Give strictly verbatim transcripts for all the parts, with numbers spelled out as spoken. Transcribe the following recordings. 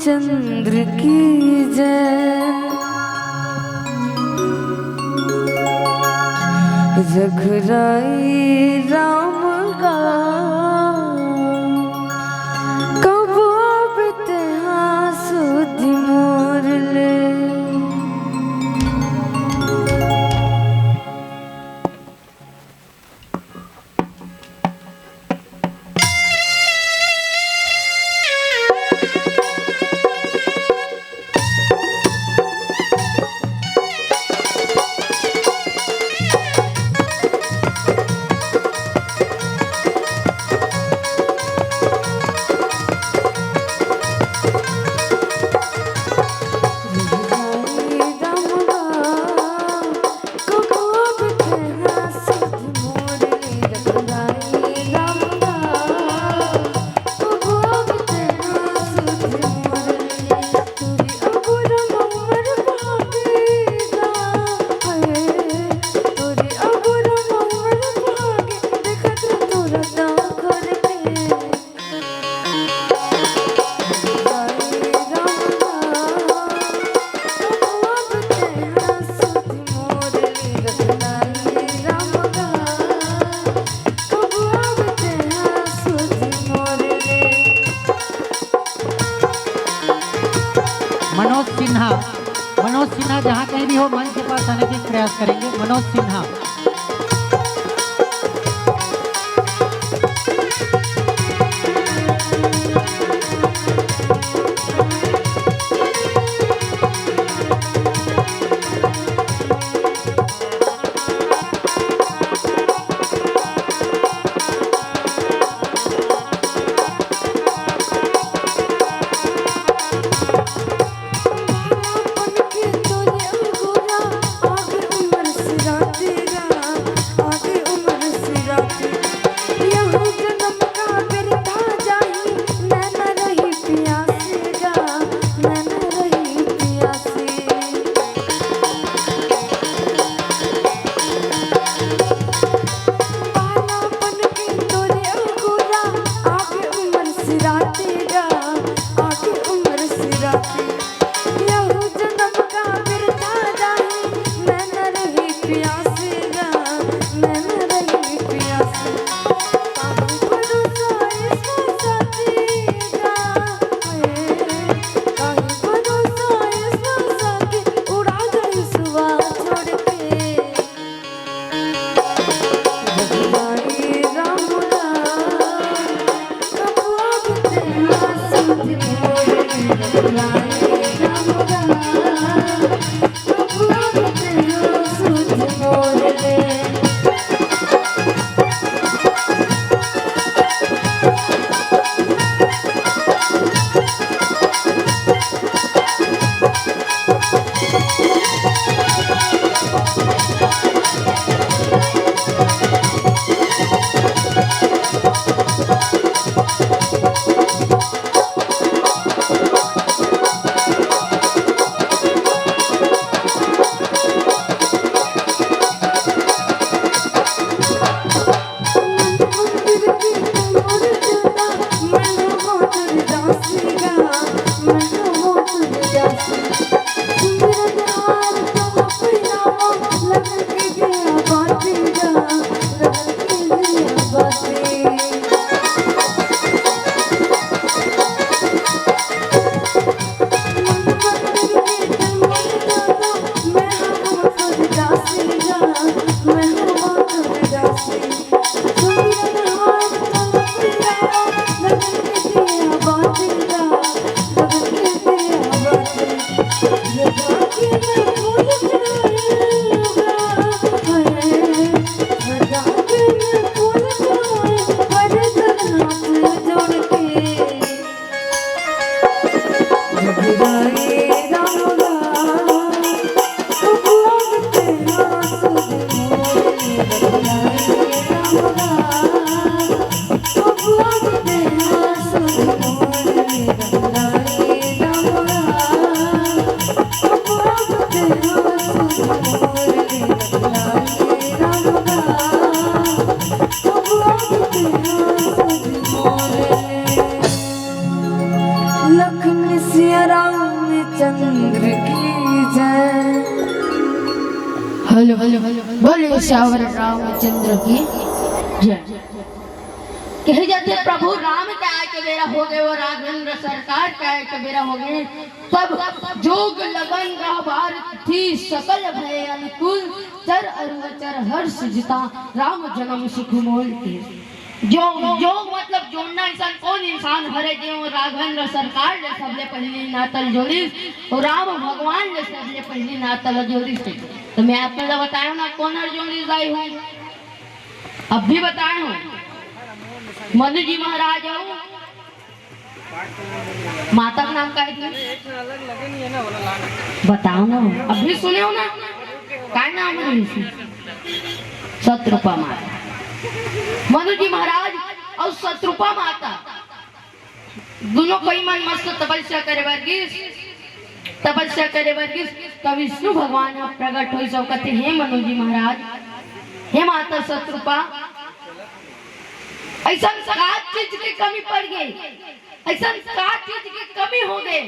चंद्र की जय। रघुराई राम गा, कबो अब तेहा सुधि मोर ले। मनोज सिन्हा, मनोज सिन्हा जहाँ कहीं भी हो, मंच के पास आने की प्रयास करेंगे। मनोज सिन्हा। बोले सियावर रामचंद्र की जय। कहे जाथे प्रभु राम के आए के बेरा होगे, वो राघवेंद्र सरकार के आए के बेरा होगे। सब जोग लगन रहबार थी, सकल भय अनुकूल, चर अरु अचर हर्ष जिता, राम जन्म सुख मोल के। जोग, जोग मतलब जोड़ना। अइसन कोन इंसान हरे जे वो राघवेंद्र सरकार ले सबले पहिली नाता ल जोड़िस, अउ राम भगवान ले सबले पहिली नाता ल जोड़िस? त मैं आप मन ल बतायों ना, कोन हर जोड़िस दाई हो? अब भी बताए हों, मनु जी महाराज हो, माता के नाम का हे? बताओ ना, अभी सुने हो ना, काय नाम हे? शतरूपा माता। मनु जी महाराज अउ शतरूपा माता दोनों कोई मन मस्त तपस्या करे बर गिस। तपस्या करे बर गिस, त विष्णु भगवान ह प्रगट होइस अउ कथे, "हे मनु जी महाराज, हे माता शतरूपा, अइसन का चीज के कमी पड़ गे?" अइसन का चीज के कमी हो गे,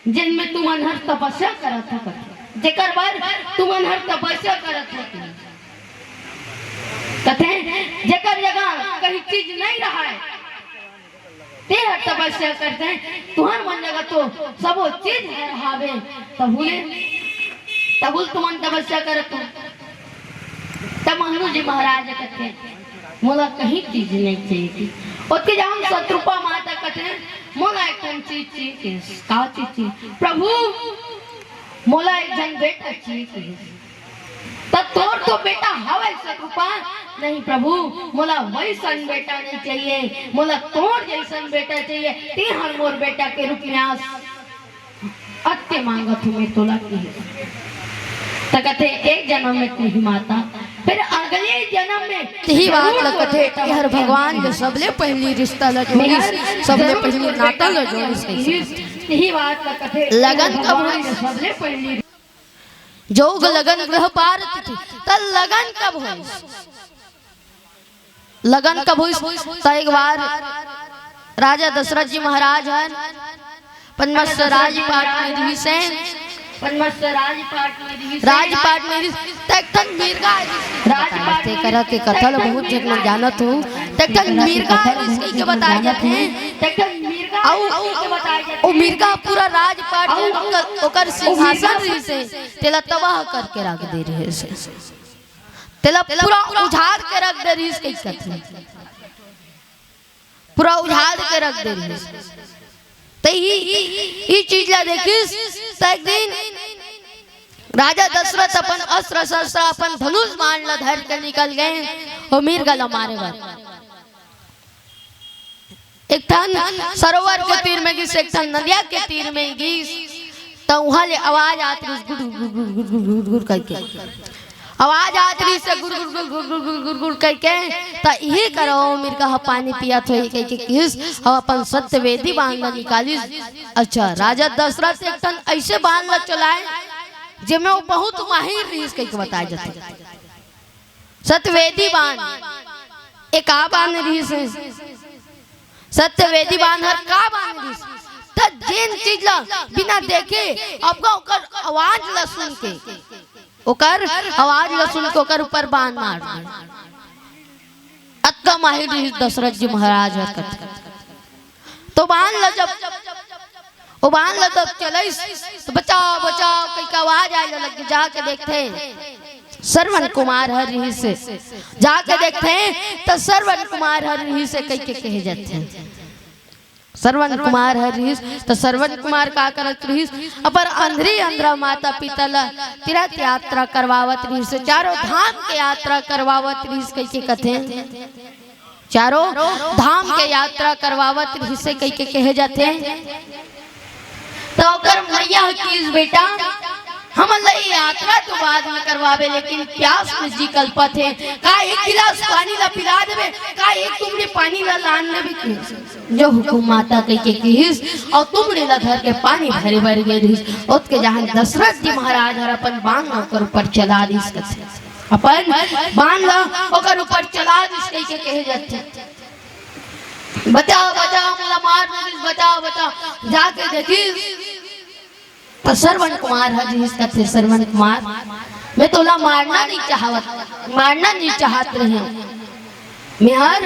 जेन में तुमन हर तपस्या करत हो, कथे, जेकर बर तुमन हर तपस्या करत हो? कथे, जेकर जगह कहीं चीज नहीं रहय, ते हर तपस्या करथे, तुहर मन जगह तो सबो चीज हर हावे, तभुले, तभुल तुमन तपस्या करत हो। तब मनु जी महाराज कथे, "मोला कहीं चीज नहीं चाहिए।" ओतके जान शतरूपा माता कथे, "मोला एक ठन चीज चाहिए।" "का चीज चाहिए?" "प्रभु, मोला एक झन बेटा चाहिए।" "त तोर तो बेटा हवय शतरूपा।" "नहीं प्रभु, मोला वइसन बेटा नहीं चाहिए, मोला तोर जइसन बेटा चाहिए, ते हर मोर बेटा के रूप में आस।" अत्ते मांगत हूँ मैं तोला किहिस। त कथे, "एक जन्म में तुही माता, फिर अगले जन्म में तिही बात ल जरूर कथे, मोर बेटा एहर होही।" भगवान ले सबले पहिली रिश्ता ल जोड़िस, सबले पहिली नाता ल जोड़िस कहिस। तिही बात ल कथे, लगन एहर कब भगवान होइस? ले सबले पहिली जोग लगन गृह पार तिथि, त लगन कब होइस? लगन कब होइस? त एक बार राजा दशरथ जी महाराज हर पनमस्त राजपाट में रिहिस हे। पनमस्त राजपाट में रिहिस हे। राजपाट में रिहिस, त एक ठन मिर्गा रिहिस। राजपाट में करा के कथा ल बहुत झन मन जानत हो। त एक ठन मिर्गा रिहिस कहिके बताए जाथे। त एक ठन मिर्गा अउ रिहिस कहिके बताए जाथे। ओ मिर्गा पूरा राजपाट में ओकर, ओकर सिंहासन रिहिस हे, तेला तबाह करके रख दे रिहिस हे। तेला पूरा उजाड़ के रख दे रिहिस कहिके कथे। पूरा उजाड़ के रख दे रिहिस। त ई, ई चीज ला देखिस, त एक दिन राजा दशरथ अपन अस्त्र शस्त्र, अपन धनुष बाण ला धर के निकल गे, ओ मिर्गा ला मारे बर। एक ठन सरोवर के तीर में गिस, एक ठन नदिया के तीर में गिस, त उहाँ ले आवाज आत रिहिस, गुड़, गुड़, गुड़, गुड़ करके। आवाज आत रिहिस हे, गुड़, गुड़, गुड़ करके। त इही करो मिर्गा ह पानी पियत होही कहिके किहिस, अउ अपन सत्यवेदी बाण ल निकालिस। अच्छा, राजा दशरथ एक ठन अइसे बाण ल चलाए, जेमे वो बहुत माहिर रिहिस कहिके बताए जाथे। सत्यवेदी बाण, ए का बाण रिहिस हे? सत्यवेदी बाण हर का बाण रिहिस? त जेन चीज ला बिना देखे, अबका ओकर आवाज ला सुन के, ओकर आवाज ला सुन के ओकर ऊपर बाण मार दे। अतका माहिर रिहिस दशरथ जी महाराज हर कथे। तो बाण ल जब, ओ बाण ल जब चलइस, त बचाओ, बचाओ, कहिके आवाज आए ल लग गे। जाके देखथे, श्रवण कुमार हर रिहिस हे। जाके देखथे, त श्रवण कुमार हर रिहिस हे, कहिके कहे जाथे। श्रवण कुमार हर रिहिस, त श्रवण कुमार का करत रिहिस? अपन अंधरी अंधरा माता पिता ल तीर्थ यात्रा करवावत रिहिस, चारों धाम के यात्रा करवावत रिहिस, कहिके कथे। चारों धाम के यात्रा करवावत रिहिस हे कहिके कहे जाथे। त ओकर मइया ह किहिस, "बेटा, हमन ल ये यात्रा तो बाद में करवाबे, लेकिन प्यास में जी कलपत हे, का एक गिलास पानी ला पिला देबे, का एक तुमड़ी पानी ला लान देबे?" जो हुकुम माता कहिके किहिस, अउ तुमड़ी ला धर के पानी भरे बर गे रिहिस। ओतके जहान दशरथ जी महाराज हर अपन बाण ला ओकर ऊपर चला दिस कथे। अपन बाण ला ओकर ऊपर चला दिस कहिके कहे जाथे। "बचाओ, बचाओ, मोला मार डरिस, बचाओ, बचाओ।" जाके देखिस, त श्रवण कुमार ह रिहिस कथे, श्रवण कुमार। मैं तोला मारना नहीं चाहत, मारना नहीं चाहत रहे हूँ। मैं हर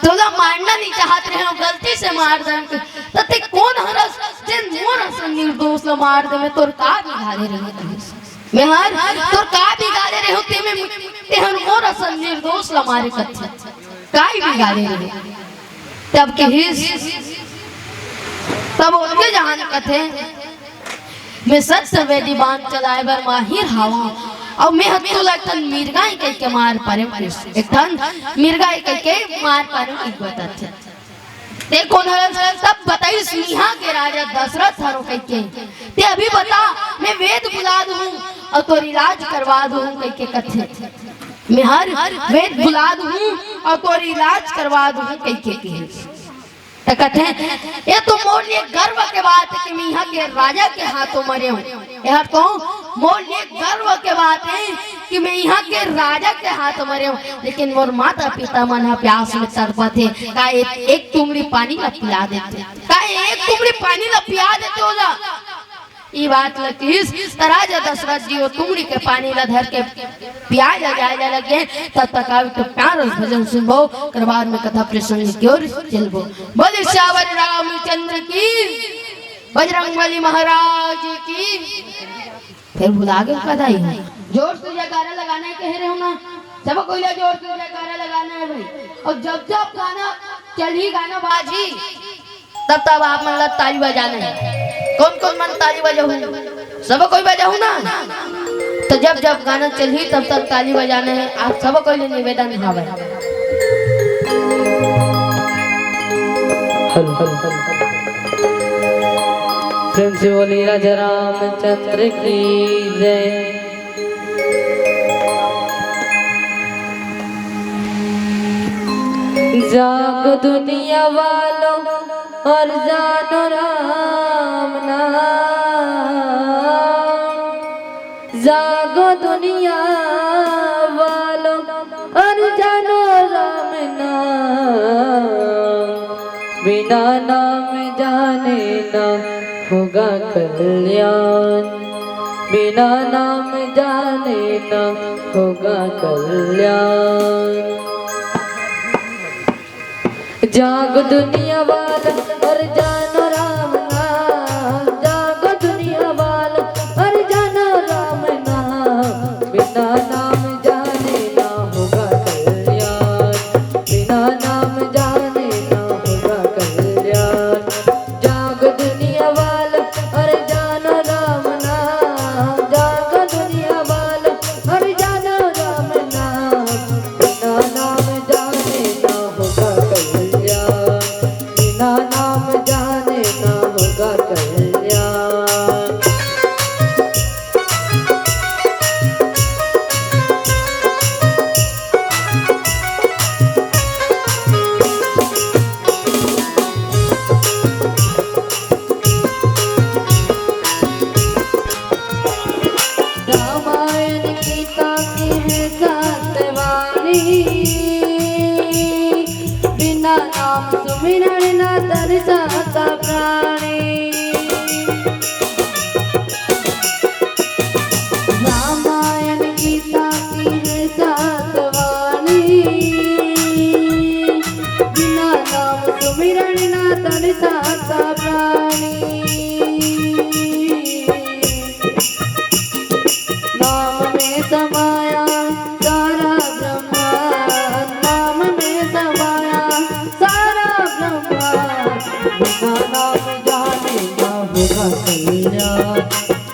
तोला मारना नहीं चाहत रहे हूँ, गलती से मार दे। त तें कोन हरस, तें मोर असन निर्दोष ला मार दे? मैं तोर का बिगाड़े रहे हूँ? मैं हर तोर का बिगाड़े रहे हूँ? तें मैं, तें हर मोर असन निर्दोष ला मारे कथे, का ही बिगाड़े रहे? तब कहिस, तब ओतके जहान कथे, मैं सत सवेदी बांध चलाए बर माहिर हावं, अउ मैं ह तोला एक ठन मिर्गा ए कहिके मार पारेंव, एक ठन मिर्गा ए कहिके मार पारेंव, एक बताथे। तें कोन हरस? तब बताइस, मिहा के राजा दशरथ हरंव कहिके। तें अभी बता, मैं वेद बुला दूं अउ तोर इलाज करवा दूं कहिके कथे। मैं हर वेद बुला दूं अउ तोर इलाज करवा दूं कहिके कहे। त कथे, ये तो मोर लिए गर्व के बात हे कि मैं इहाँ के राजा के हाथों मरे हूँ। ये हर तो मोर लिए गर्व के बात हे कि मैं इहाँ के राजा के हाथ मरे हूँ, लेकिन मोर माता पिता मन ह प्यास में तड़पत हे। का ए-, एक तुमड़ी पानी ला पिला देते? का एक तुमड़ी पानी ला पिला देते ओला? ई बात ल कहिस, त राजा दशरथ जी ओ तुमड़ी के पानी ल धर के पियाय ल जाय ल लगे। तब तक आव एक ठो प्यारा भजन सुनबो, ओकर बाद में कथा प्रसंग की ओर चलबो। बोले सियावर रामचंद्र की, बजरंग बली महाराज की। फेर भुला गेंव का दाई? जोर से जयकारा लगाना हे कहे रहेंव ना, सब कोई ला जोर से जयकारा लगाना हे भाई। अउ जब जब गाना चलही, गाना बाजही, तब तब आप मन ला ताली बजाना हे। कोन कोन मन ताली बजाहू? सब कोई बजाहू ना। त जब जब गाना चलही तब तब ताली बजाना हे। आप सब कोई ले निवेदन हावय। Hello, hello, hello. प्रेम से बोली राजा रामचंद्र की जय। जागो दुनिया वालों और जानो राम नाम। जागो दुनिया वालों और जानो राम नाम। बिना नाम जाने ना होगा कल्याण। बिना नाम जाने ना होगा कल्याण। जागो दुनिया वालों और जानो राम नाम। जागो दुनिया वालों और जानो राम नाम। बिना नाम जाने ना होगा कल्याण। बिना नाम जाने ना होगा कल्याण। जागो दुनिया वालों और जानो राम नाम। जागो दुनिया वालों और जानो राम नाम। बिना नाम जाने ना होगा कल्याण। बिना नाम जाने ना होगा कल्याण। रामायण गीता की है सत्यवाणी। बिना नाम सुमिरन ना तन जाता प्राणी। रामायण गीता की है सत्यवाणी। बिना नाम सुमिरन ना तन जाता प्राणी। नाम में समाया सारा ब्रह्मांड। नाम में समाया सारा ब्रह्मांड। बिना नाम जाने ना होगा कल्याण।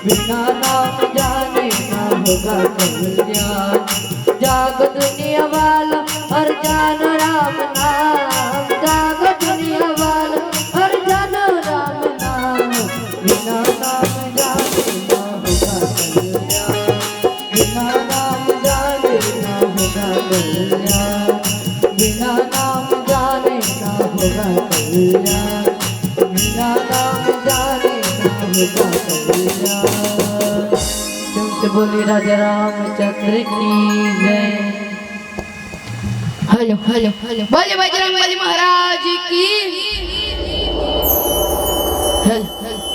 बिना नाम जाने ना होगा कल्याण। जागो दुनिया वालों और जानो राम नाम। जागो दुनिया वालों और जानो राम नाम। बिना नाम जाने ना होगा कल्याण। बिना नाम जाने ना होगा कल्याण। बिना नाम जाने ना होगा कल्याण। बिना नाम जाने ना होगा कल्याण। प्रेम से बोलिए राजा रामचंद्र की जय। Hello, hello, hello. बोले बजरंग बली महाराज की। Hello, hello,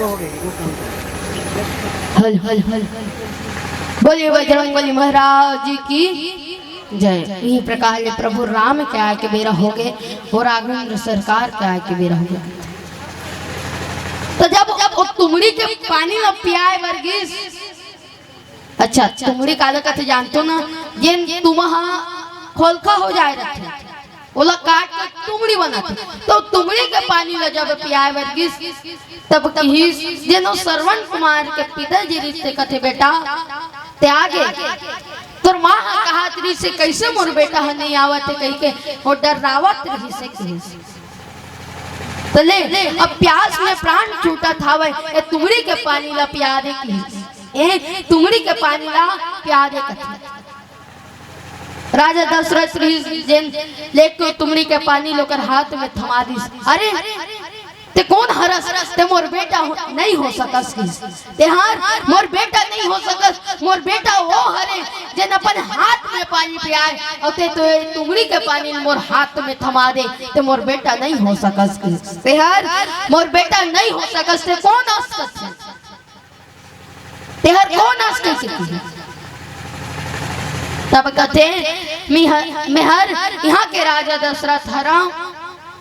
hello. हल हल हल। बोलिए बजरंग बली महाराज की जय। इही प्रकार ले प्रभु राम के आय के बेरा होगे अउ राघवेंद्र सरकार के आय के बेरा होगे। त जब, जब ओ तुमड़ी के पानी ल पियाय बर गिस, अच्छा, तुमड़ी काला कथे जानथो ना, जेन तुमा ह खोलखा हो जाय रथे, ओला काट के तुमड़ी बनाथे। त तुमड़ी के पानी ल जब पियाय बर गिस, तब किहिस, जेन ओ श्रवण कुमार के पिताजी रिहिस ते कथे, "बेटा, ते आगे, तोर माँ ह कहत रिहिस हे, कइसे मोर बेटा ह नइ आवत हे," कहिके ओ डर्रावत रिहिस हे, किहिस। त ले, अब प्यास में प्राण छूटत हावय, ए तुमड़ी के पानी ला पिया दे, किहिस। ए तुमड़ी के पानी ला पिया दे, कथे। राजा दशरथ रिहिस, जेन लेके तुमड़ी के पानी ल ओकर हाथ में थमा दिस। "अरे, ते कोन हरस? ते मोर बेटा हो, नइ हो सकस," किहिस। "तेहर मोर बेटा नइ हो सकस, मोर बेटा ओ हरे, जेन अपन हाथ में पानी पियाय, अउ ते तो ए तुमड़ी के पानी ल मोर हाथ में थमा दे, ते मोर बेटा नइ हो सकस," किहिस। "तेहर मोर बेटा नइ हो सकस, ते कोन अस कथे?" तेहर कोन अस कहिके किहिस? तब कथे, "मेहर, मेहर इहाँ के राजा दशरथ हरंव,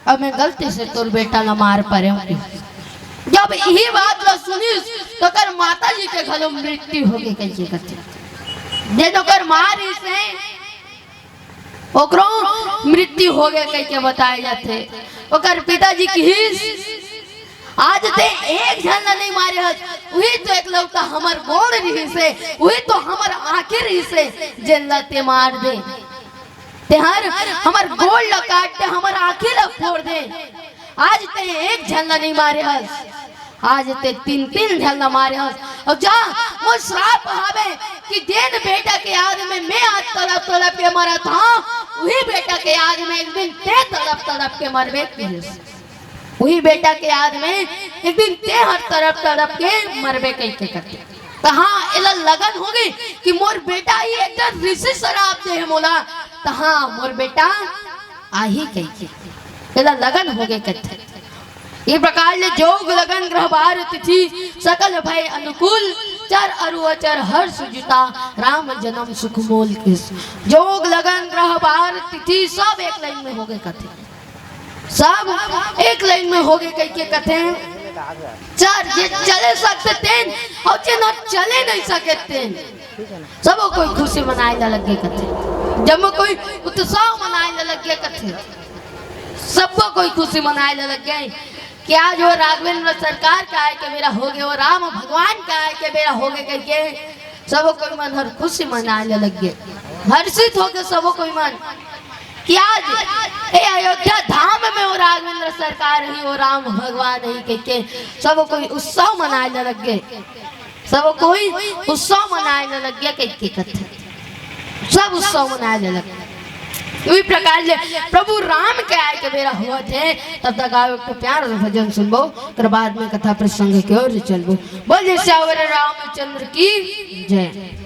अउ मैं गलती से तोर बेटा ल मार परेंव।" जब इही बात ल सुनिस, त ओकर माता जी के घलो मृत्यु होगे कहिके कथे। जेन ओकर माँ रिहिस हे, ओकरो मृत्यु होगे कहिके बताय जाथे। ओकर पिताजी किहिस, "आज ते एक झन ला नइ मारे हस, उही तो एकलौता हमर गोड़ रिहिस हे, उही तो हमर आँखी रिहिस हे, जेन ला ते मार दे। तेहर हमर गोड़ ला काट के हमर आँखी ला फोड़ दे। आज ते एक झन ला नइ मारे हस।" आज ते तीन तीन झन ला मारे हस। अउ जा, मोर श्राप हावे कि जेन बेटा के याद में मैं आज तड़प तड़प के मरत हंव, उही बेटा के याद में एक दिन ते तड़प तड़प के मरबे किहिस। उही बेटा के याद में एक दिन ते हर तड़प तड़प के मरबे कहिके कथे। त हाँ, एला लगन होगे कि मोर बेटा ही एक ठन ऋषि श्राप दे हे मोला। त हाँ, मोर बेटा आही कहिके एला लगन होगे कथे। ए प्रकार ले जोग लगन ग्रह बार तिथि, सकल भय अनुकूल, चर अरु अचर हर्ष जुटा, राम जनम सुख मोल किस। जोग लगन ग्रह बार तिथि सब एक लाइन में होगे कथे, सब एक लाइन में होगे कहिके कथे। चर जे चले सकथे तेन, अउ जेन ह चले नइ सके तेन, सबो कोई खुशी मनाय ला लगे कथे। जब कोई उत्सव मनाय ला लगे कथे, सबो कोई खुशी मनाय ला लगे कि आज ओ राघवेंद्र सरकार के आय के बेरा होगे, ओ राम भगवान के आय के बेरा होगे कहिके सबो कोई मन हर खुशी मनाय ला लगे, हर्षित होगे सबो कोई मन कि आज ए अयोध्या धाम में ओ राघवेंद्र सरकार ही, ओ राम भगवान ही कहिके सबो कोई उत्सव मनाय ला लगे। सब कोई उत्सव मनाय ला लग गे कहिके कथे, सब उत्सव मनाय ला लग गे। उही प्रकार ले प्रभु राम के आय के बेरा होवत हे, तब तक आओ एक ठो प्यार से भजन सुनबो, ओकर बाद में कथा प्रसंग के ओर चलबो। बोलिए सियावर रामचंद्र की जय।